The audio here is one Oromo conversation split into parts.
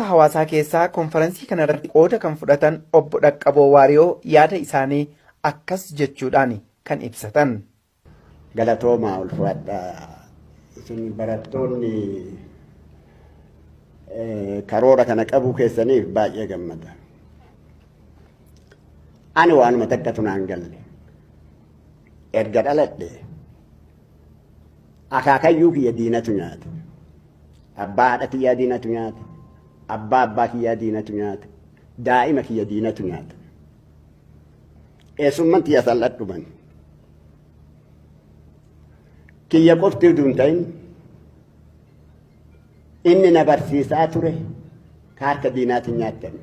Hawaasaa keessaa konfaransii kanarratti qooda kan fudhatan Obbo Dhaqqaboo Waariyoo yaada isaanii akkas jechuudhaan kan ibsatan. Galatoomaa, ulfaadhaa. Isin barattoonni karoora kana qabuu keessaniif baay'ee gammada. Ani waanuma takkatu naan galle. Erga dhaladhe akaakayyuu kiyya diinatu nyaate. Abbaa haadha kiyyaa diinatu nyaate. Abbaa abbaa kiyyaa diinatu nyaate. Daa'ima kiyya diinatu nyaate. Eessumman tiyya sal'adhuman. Kiyya qofti utuu hin ta'in inni na barsiisaa ture ka harka diinaatiin nyaattame.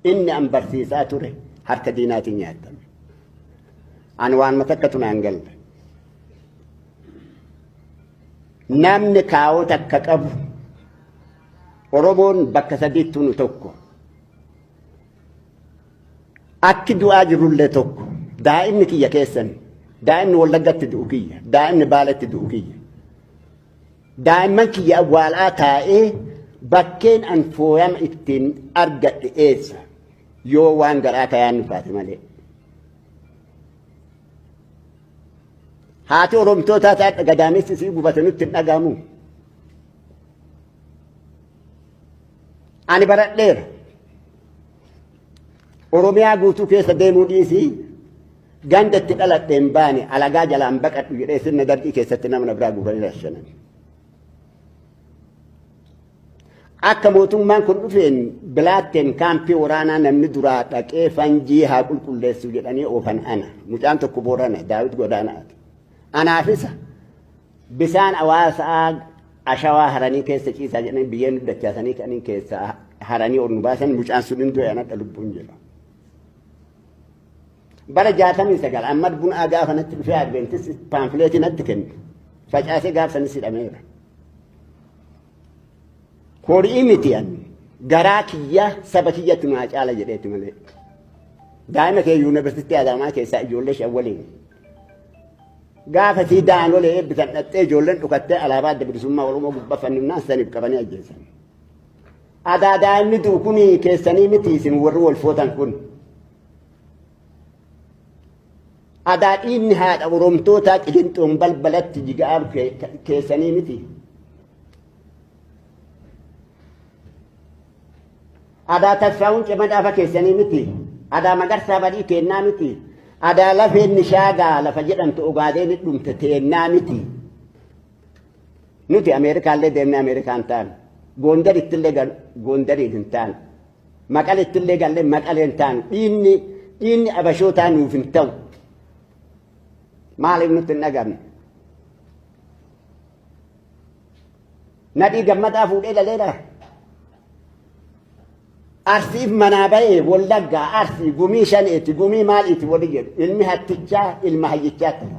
Inni an barsiisaa ture harka diinaatiin nyaattame. Ani waanuma takkatu naan galle. Namni kaawoo takka qabu, Oromoon bakka sadiittuu nu tokko. Akki du'aa jirrullee tokko. Daa'imni kiyya keessan. Daa'imni Wallaggatti du'u kiyya. Daa'imni Baaletti du'u kiyya. Daa'imman kiyya awwaalaa taa'ee bakkeen an fooyama ittiin argadhe eessa? Yoo waan garaa kayaan nu taate malee. Haati Oromtootaa taadha gadaamessi isii gubate nutti hin dhagahamu. Ani baradheera. Oromiyaa guutuu keessa deemuu dhiisii ganda itti dhaladhe hin baane, alagaa jalaan baqadhu jedhee sirna Dargii keessatti nama na biraa guuranii rashanan. Akka mootummaan kun dhufeen Bilaatteen kaampii waraanaa namni duraa dhaqee fanjii haa qulqulleessu jedhanii oofan ana. Mucaan tokko Boorana Daawit Godaanaati. Anaaf isa bisaan hawaasaa ashawaa haranii keessa ciisaa jedhanii biyyeen nu dachaasanii ka'anii keessaa haranii ol nu baasan. Mucaan sun hin du'e, anadha lubbuun jira. Bara 69 Ammad Bunaa gaafa natti dhufee Adventis paamfileetii natti kenne. Facaasee gaafa sanis hidhameera. Horii miti, ani garaa kiyya saba kiyyatti naa caala jedheeti malee. Daa'ima kee yuunivarsiitii Adaamaa keessaa ijoollee shan waliin. Gaafa sii daanolee eebbisan dhattee ijoolleen dhukattee alaabaa Adda Bilisummaa Oromoo gubbaa fannifnaan saniif qabanii ajjeesan. Adaa daa'imni du'u kuni keessanii miti, isin warri wal footan kun. Adaa dhiigni haadha Oromtootaa Qilinxoon balbalatti jiga'aa keessanii miti. Adaa Tasfaa'uun Camadaafa keessanii miti. Adaa Magarsaa Badii keennaa miti. Adaa lafeen Nishaagaa lafa jedhamtu Ogaadeen dhumte teennaa miti. Nuti Ameerikaallee deemnee Ameerikaan taanu. Goondarittillee Goondariin hin taanu. Maqalettillee gallee Maqaleen taanu. Dhiigni abashootaa nuuf hin ta'u. Maaliif nutti hin dhagamne? Nadhii Gammadaa fuudhee laleera. Arsiif manaa bahee Wallaggaa, Arsii gumii shaneeti, gumii maaliiti wali jedhu, ilmi hattichaa ilma hayyichaa ta'a.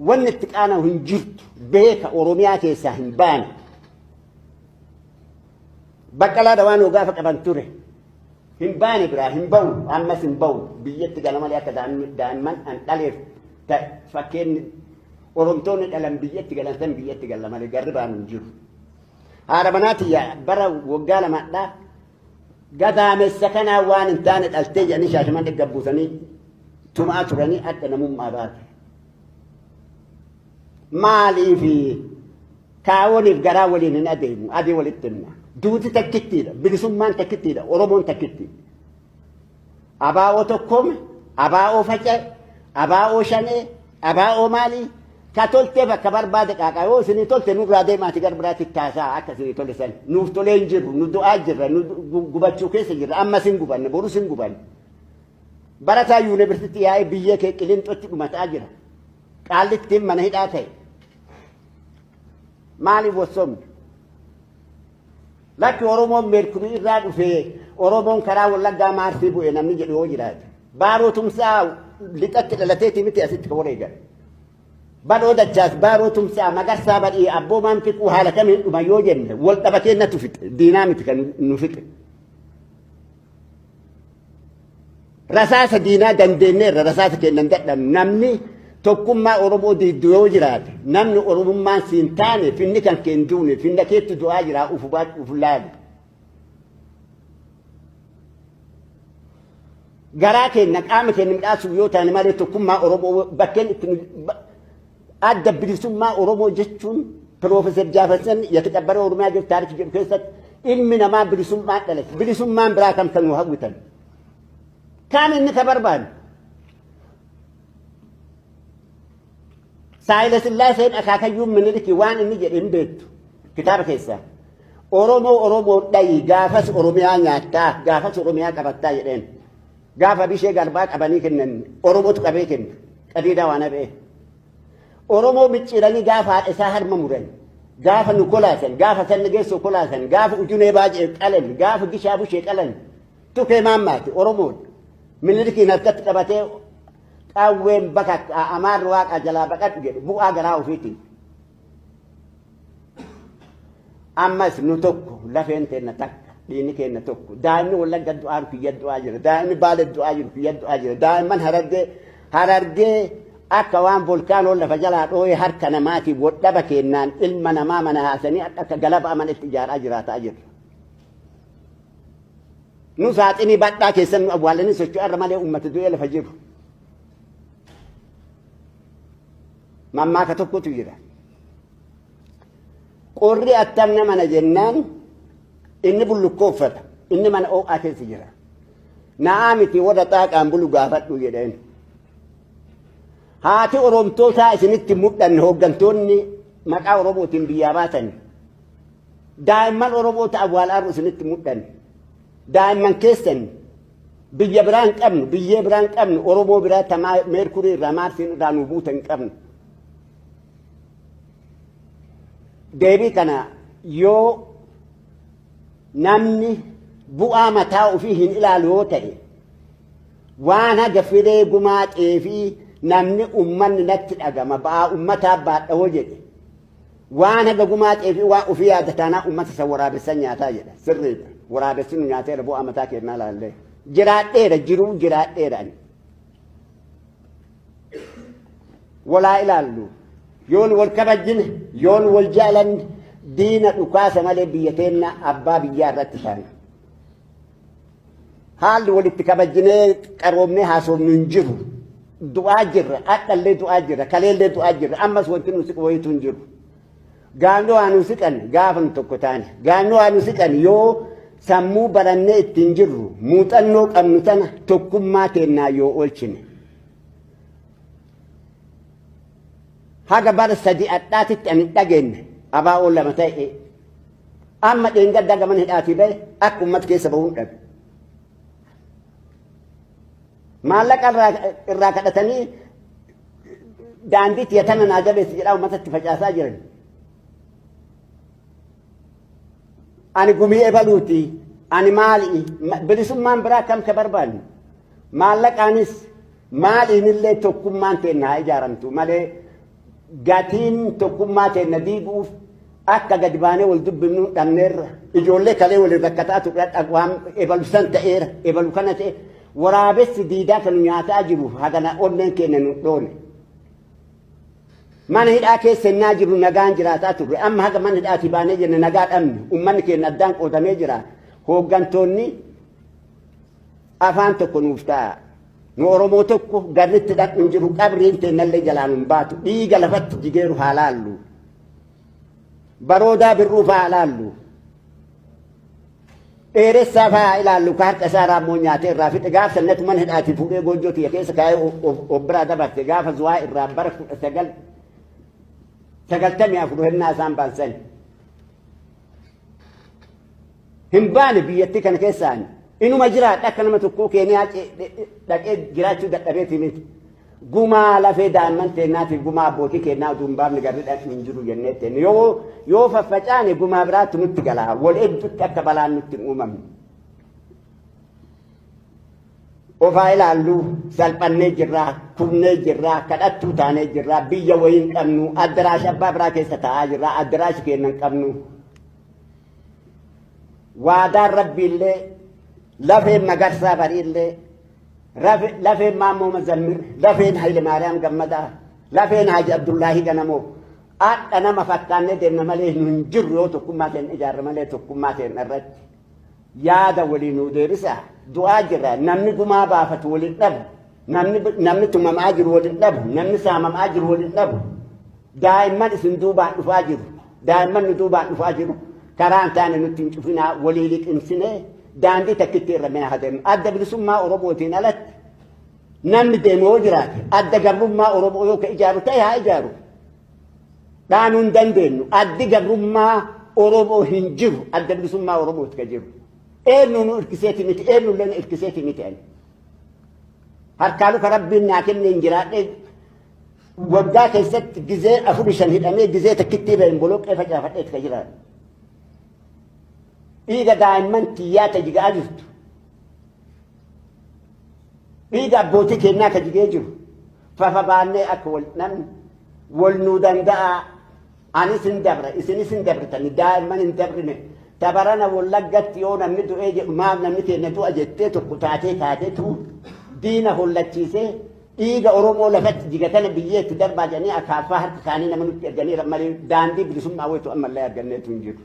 Wanni itti qaana'u hin jirtu, beeka Oromiyaa keessaa hin baane. Baqqalaa Dawaan gaafa qaban ture. Hin baane, biraa hin ba'u, ammas hin ba'u, biyyatti gala malee, akka daa'imman an dhaleef fakkeenyi Oromtoonni dhalan biyyatti galan san biyyatti gala malee garri baanu hin jiru. Haadha manaatiyya bara waggaa 2dhaa gadaamessa kanaa waan hin taane dhaltee jedhanii Shaashamannee gabbuusanii tumaa turanii adda namummaa baate. Maaliif kaawwaniif garaa waliin hin adeemu? Adii walitti himna. Duuti takkittiidha. Bilisummaan takkittiidha. Oromoon takkittiidha. Abaa'oo tokkoome, abaa'oo faca'e, abaa'oo shanee, abaa'oo maalii? Ka toltee bakka barbaade qaaqaa, yoo isinii tolte nurraa deemaati gara biraatti taasaa akka isinii tole san. Nuuf tolee hin jirru, nu du'aa jirra, nu gubachuu keessa jirra, ammas hin gubanne, borus hin gubanne. Barataa yuunivarsiitii yaa'ee biyya kee Qilinxootti dhumataa jira. Qaallittiin mana hidhaa ta'e. Maaliif wassomne? Lakki, Oromoon meerkurii irraa dhufee, Oromoon karaa Wallaggaa Maarsii bu'e namni jedhu yoo jiraate. Baaroo Tumsaa lixatti dhalateeti miti asitti kan wareegame. Badhoo Dachaas, Baaroo Tumsaa, Magarsaa Badhii, Abboomaan Fiquu haala kamiin dhuma yoo jenne, wal dhabatee natu fixe. Diinaa miti kan nu fixe. Rasaasa diinaa dandeenyeerra, rasaasa kennan dadhabnu. Namni tokkummaa Oromoo diiddu yoo jiraate, namni Oromummaan siin taane, finni kan kee hin duune, finna keetti du'aa jira, uf laalu. Garaa keenya qaama keenya midhaasuuf yoo taane malee tokkummaa Oromoo bakkeen itti adda bilisummaa Oromoo jechuun Piroofeesar Jaafarsan Yataqabbara Oromiyaa jiru taarikii jedhu keessatti ilmi namaa bilisummaan dhalate. Bilisummaan biraa kam kan nu hawwitan? Kaan inni ka barbaadu? Saayila Sillaaseen akaakayyuun Minilikii waan inni jedhe hin beektu kitaaba keessaa. Oromoo Oromoo dhayi gaafas Oromiyaa nyaattaa gaafas Oromiyaa qabattaa jedheen. Gaafa bishee garbaa qabanii kennan Oromootu qabee kenna. Qadiidaa waan hafee. Oromoo micciiranii gaafa haadha isaa harma muran, gaafa nu kolaasan, gaafa sanna geessoo kolaasan, gaafa ujunee baajee qalan, gaafa gishaa bushee qalan. Tukee maammaati Oromoon. Minilikiin harkatti qabatee qawween bakka amaarri waaqa jalaa baqadhu jedhe bu'aa garaa ofiitiin. Ammas nu tokko lafeen teenna takka dhiigni keenna tokko daa'imni Wallagga du'aa jiru kiyya du'aa jira daa'imni Baale du'aa jiru kiyya du'aa jira daa'imman Harargee Harargee akka waan volkaanoon lafa jalaa dhooyee harka namaatiin wodhaba keennaan ilma namaa mana haasanii akka galaba mana itti ijaaraa jiraataa jirra. Nu saaxinii badhaa keessan nu awwaalanii socho'arra malee uummata du'ee lafa jiru. Mammaaka tokkotu jira. Qorri attam nama na jennaan inni bullukkoo uffata inni mana oo'aa keessa jira. Na'aa miti warra xaaqaan bulu gaafadhu jedheen. Haati Oromtootaa isinitti mudhanne hooggantoonni maqaa Oromootiin biyyaa baatan. Daa'imman Oromoota awwaalaaru isinitti mudhanne. Daa'imman keessan biyya biraa hin qabnu, biyyee biraa hin qabnu, Oromoo biraa tamaa meerkurii irraa maarsiin irraa nu buuta hin qabnu. Deebii kana yoo namni bu'aa mataa ofii hin ilaalu yoo ta'e waan haga firee gumaa xeefii namni ummanni natti dhagama ba'aa ummataa baadha hoo jedhe waan haga gumaa xeefii waan ofii yaada taanaa ummata san waraabessan nyaataa jedha sirriidha waraabessi nu nyaateera bu'aa mataa kennaa laallee jiraadheera jiruu jiraadheera ani. Walaa ilaallu. Yoon wal kabajjine, yoon wal jaalanne diina dhukaasa malee biyya teenna abbaa biyyaa irratti taana. Haalli walitti kabajjinee qaroomnee haasofnu hin jiru. Du'aa jirra, hadhallee du'aa jirra, kaleellee du'aa jirra, ammas wanti nu siqu wayiitu hin jiru. Gaafni waa nu siqan gaafa nu tokko taane, gaafni waa nu siqan yoo sammuu barannee ittiin jirru muuxannoo qabnu tana tokkummaa teennaa yoo oolchine. Haga bara sadi adhaatitti ani dhageenye abaa'oo lama ta'e amma dheengaddaa gaman hidhaatii ba'e akka uummata keessa bahuun dhabe. Maallaqa irraa kadhatanii daandii tiyya tana naa jabeessi jedhaa uummatatti facaasaa jiran. Ani gumii ebaluuti ani maali bilisummaan biraa kam ka barbaannu maallaqaanis maaliinillee tokkummaan teenna haa ijaaramtu malee gatiin tokkummaa teenna diiguuf akka gadi baanee wal dubbifnu dhabneerra ijoollee kalee waliin rakkataa turre waan ebalu san ta'eera ebalu kana ta'e waraabessi diidaa kan nyaataa jiru hagana onneen keenya nu dhoone. Mana hidhaa keessa innaa jiru nagaan jiraataa turre amma haga mana hidhaatii baanee jenne nagaa dhabne uummanni keenya addaan qoodamee jira hooggantoonni afaan tokko nuuf ta'a. Nu Oromoo tokko garritti dhaqnu hin jiru qabriin teennallee jalaan hin baatu dhiiga lafatti jigeeru haa laallu. Baroodaa birruu fa'aa laallu. Dheeressaa fa'aa ilaallu ka harka isaa raammoo nyaatee irraa fixe gaafa sannatu mana hidhaatii fuudhee goojjoo tiyya keessa kaa'ee of biraa dabarte gaafa zuwaa irraa bara 1994 hennaa isaan baansan. Hin baane biyyattii kana keessaan inuma jiraadha akka nama tokkoo Keeniyaa dhaqee jiraachuu dadhabeetii miti. Gumaa lafee daa'imman teennaatiif gumaa abbootii keennaa utuu hin baafne garri dhaqnu hin jiru jennee teenne. Yoo faffacaane gumaa biraatti nutti gala. Wal hedduutti akka balaan nutti hin uumamne. Ofaa ilaallu salphannee jirraa, kufnee jirraa, kadhattuu taanee jirraa, biyya wayii hin qabnu, addaraasha abbaa biraa keessa taa'aa jirraa, addaraasha keenya hin qabnu. Waadaan rabbiillee lafeen magarsaa bariillee lafeen Maammoo Mazammir, lafeen Hayilemaariyaam Gammadaa, lafeen Haaji Abdullaahii Ganamoo adha nama fakkaannee deemna malee nu hin jirru yoo tokkummaa keenya ijaarra malee tokkummaa keenya irratti. Yaada walii nuu deebisa. Du'aa jirra. Namni gumaa baafatu waliin dhabu. Namni tumamaa jiru waliin dhabu. Namni saamamaa jiru waliin dhabu. Daa'imman isin duubaan dhufaa jiru. Daa'imman nu duubaan dhufaa jiru. Karaa hin taane nutti hin cufinaa, walii liqimsinee daandii takkitti irra mee haa deemnu. Adda Bilisummaa Oromootiin alatti namni deemu yoo jiraate, adda gabrummaa Oromoo yoo ka ijaaru ta'e haa ijaaru. Dhaanuu hin dandeenyu. Addi gabrummaa Oromoo hin jiru. Adda Bilisummaa Oromooti ka jiru. Eenyu nu irkiseeti miti, eenyu illee nu irkiseeti miti ani. Harkaa luka Rabbiin naa kenneen jiraadhee, waggaa keessatti gizee afur shan hidhamee, gizee takkittii ba'een boloqqee facaafadheeti ka jiraadhu. Dhiiga daa'imman tiyyaa ta jigaa jirtu. Dhiiga abbootii keenyaa ka jigee jiru. Fafa baannee akka wal namni wal nuu danda'a. Anis hin dabra, isinis hin dabritani, daa'imman hin dabrine. Tabarana Wallaggatti yoo namni du'ee jedhu, maaf namni keenya du'a jettee tokko taatee taateetu diina hollachiisee dhiiga Oromoo lafatti jigatana biyyeetti darbaa jedhanii akaaffaa harka isaanii nama nutti erganiira malee, daandii bilisummaa wayitu ammallee arganneetu hin jiru.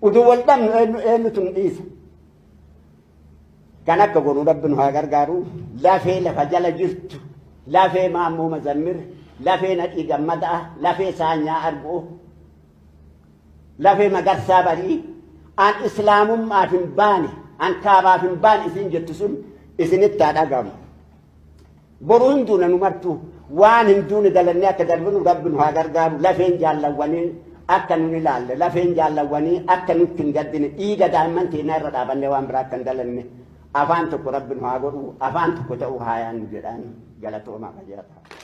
Utuu wal dhabnu eenyu eenyutu nu dhiisa? Kan akka godhu Rabbi nu haa gargaaru. Lafee lafa jala jirtu, lafee Maammoo Mazammir, lafee Nadhii Gammadaa, lafee Saanyaa Arboo, lafee Magarsaa Barii, an islaamummaaf hin baane, an kaabaaf hin baane isin jettu sun isinitti haa dhagamu. Boru hin duuna nu martuu, waan hin duune dalannee akka darbinu Rabbi nu haa gargaaru. Lafeen jaallawwanii akka nun ilaalle, lafeen jaallawwanii akka nutti hin gaddine, dhiiga daa'imman keenyaa irra dhaabannee waan biraa akka hin dalanne, afaan tokko Rabbi nu haa godhu, afaan tokko ta'uu haa yaannu jedhaan. Galatoomaa, fayyaa ta'a.